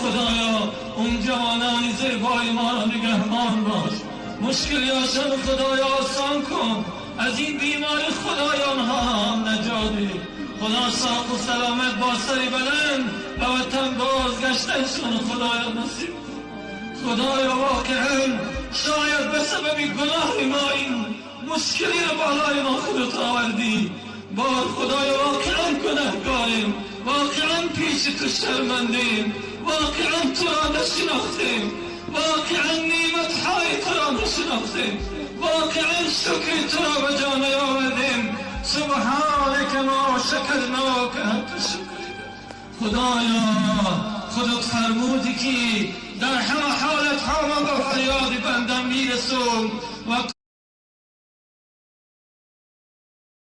Худоё, он ҷавонони зебои моро нигаҳбон бош. Мушкилиҳошон, Худоё, осон кун. Аз ин беморӣ, Худоё, онҳоро ҳам наҷот деҳ. Худо, соғу саломат бо сари баланд ба ватан бозгаштаншон, Худоё, насиб кун. Худоё, воқеан шояд ба сабаби гуноҳи мо ин мушкилиро болои мо худат овардӣ. Бор Худоё, воқеан гунаҳкорем, воқеан пеши ту шармандем, воқеан туро нашинохтем, воқеан неъматҳои туро нашинохтем, воқеан шукри туро ба ҷо наёвардем. سبحانك ما شكرناك حق شكرك. Худоё, худат фармудӣ, ки дар ҳама ҳолатҳо ман ба фарёди бандам мерасам ва